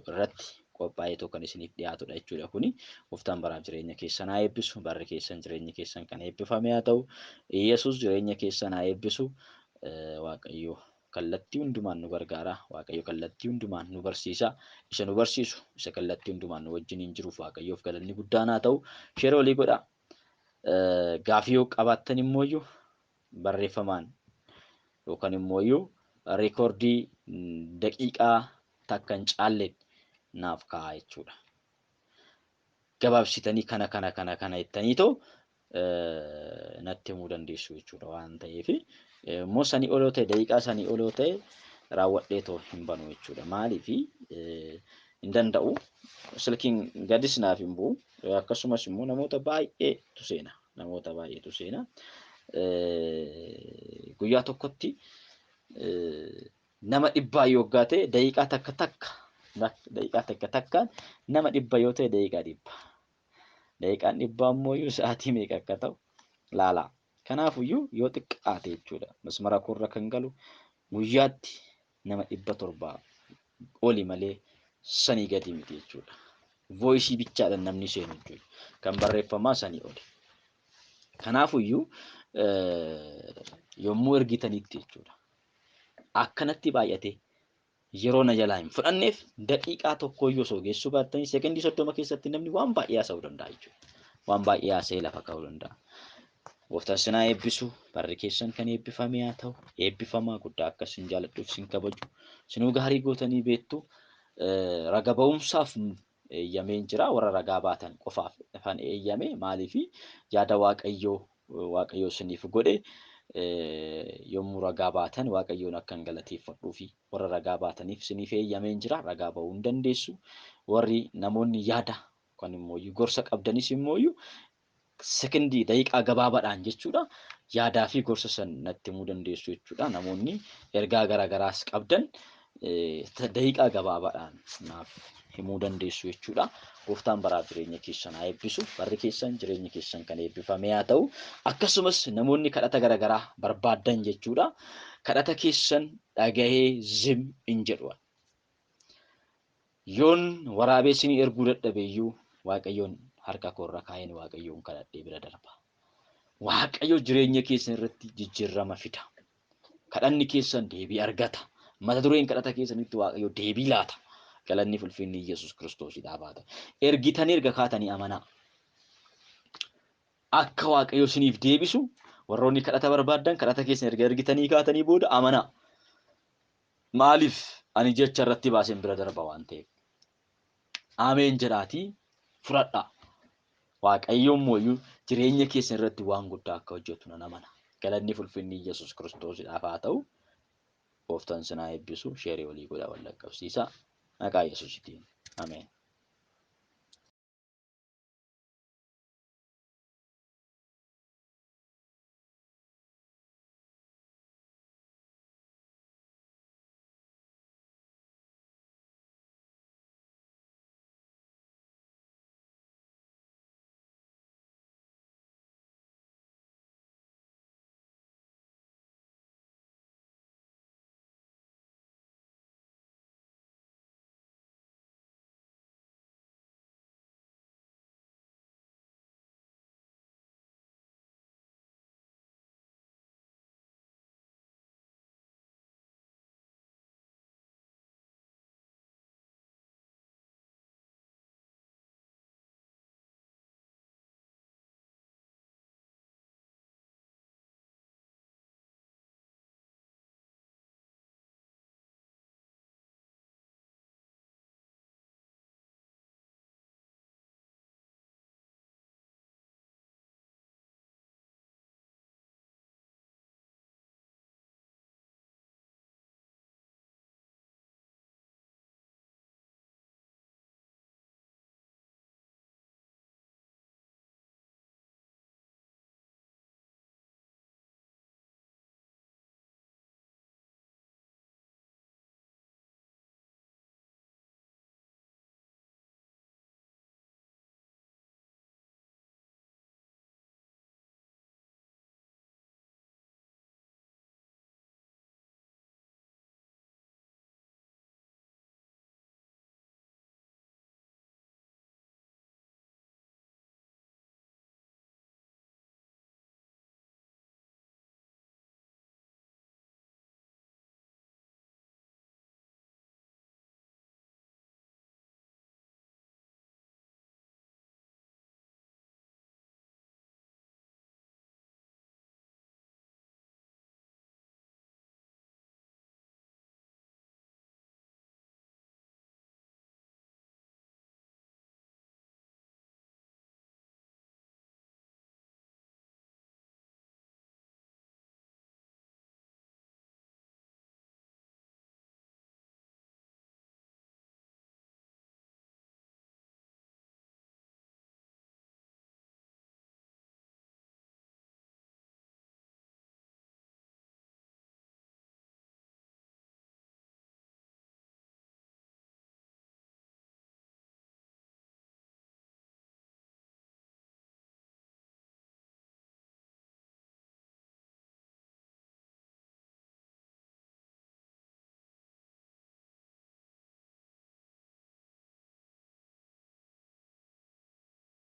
irratti qophaa'eetoo kan isiniif dhiyaatudha jechuudha kuni. Gooftaan baraaf jireenya keessan haa eebbisu. Barri keessan jireenyi keessan kan eebbifame haa ta'u. Yesuus jireenya keessan haa eebbisu. Waaqayyo kallattii hundumaan nu gargaara. Waaqayyo kallattii hundumaan nu barsiisa. Isa nu barsiisu, isa kallattii hundumaan nu wajjiniin jiruuf Waaqayyoof galanni guddaan haa ta'u. Share walii godhaa. Gaafii yoo qabaattan immoo barreeffamaan yookaan immoo reekoordii daqiiqaa takka hin caalleen naaf kaa'aa jechuudha. Gabaabsitanii kana kana kana kana jettanii too natti himuu dandeessu jechuudha waan ta'eef immoo sanii oloo ta'e daqiiqaa sanii oloo ta'e raawwadhee too hin banu jechuudha. Maaliif hin danda'u. Silkiin gadis naaf hin bu'u. Akkasumas immoo namoota baay'eetu seena. Namoota baay'eetu seena. Guyyaa tokkotti nama 100 yoggaa ta'e daqiiqaa takka takka daqiiqaa takka takkaan nama 100 yoo ta'e daqiiqaa 100. Daqiiqaan 100 ammoo iyyuu sa'aatii meeqa akka ta'u laalaa. Kanaafuyyuu yoo xiqqaate jechuudha. Masmara koorra kan galu guyyaatti nama 700 oli malee sanii gadi miti jechuudha. Voisii bichaadhaan namni seenu jechuudha. Kan barreeffamaa sanii oli. Kanaafuyyuu yommuu ergitanitti jechuudha. Akkanatti baay'ate yeroo na jalaa hin fudhanneef daqiiqaa tokkoyyuu osoo geessuu baattanii sekondii 30 keessatti namni waan baay'ee haasa'uu danda'a jechuudha. Waan baay'ee haasa'ee lafa kaa'uu danda'a. Gooftaan sinaa eebbisu, barri keessan kan eebbifame haa ta'u, eebbifamaa guddaa akka isin jaalladhuuf isin kabaju, sinuu gaarii gootanii beektu, raga ba'umsaaf eeyyameen jira, warra ragaa baatan qofaaf afaan eeyyame maaliifi yaada Waaqayyoo Waaqayyoo isiniif godhe yommuu ragaa baatan Waaqayyoon akka hin galateeffadhuu fi warra ragaa baataniif isiniif eeyyameen jira, ragaa ba'uu hin dandeessu. Warri namoonni yaada kan immoo gorsa qabdanis immoo sekondii daqiiqaa gabaabaadhaan jechuudha yaadaa fi gorsa san natti himuu dandeessu jechuudha. Namoonni ergaa garaagaraas qabdan daqiiqaa gabaabaadhaan naaf himuu dandeessu jechuudha. Gooftaan baraaf jireenya keessan haa eebbisu. Barri keessan jireenya keessan kan eebbifame haa ta'u. Akkasumas namoonni kadhata garaagaraa barbaaddan jechuudha. Kadhata keessan dhagahee zim hin jedhu. Yoon waraabee isinii erguu dadhabe iyyuu Waaqayyoon harka koorra kaa'een Waaqayyoon kadhadhee bira darba. Waaqayyo jireenya keessan irratti jijjiirama fida. Kadhanni keessan deebii argata. Mata dureen kadhata keessanitti Waaqayyo deebii laata. Galanni fulfinni Yesuus Kiristoosiidhaaf haa ta'u. Ergitanii erga kaatanii amanaa. Akka Waaqayyo isiniif deebisu warroonni kadhata barbaaddan kadhata keessan erga ergitanii kaatanii booda amanaa. Maaliif ani jecha irratti baaseen bira darba waan ta'eef. Ameen jedhaatii fudhadhaa. Waaqayyo immoo jireenya keessan irratti waan guddaa akka hojjetu nan amana. Galanni fulfinni Yesuus Kiristoosiidhaaf haa ta'u. Gooftaan sinaa eebbisu sheerii walii godhaa wal dhaqqabsiisaa. Maqaa Yesuusitiin. Ameen.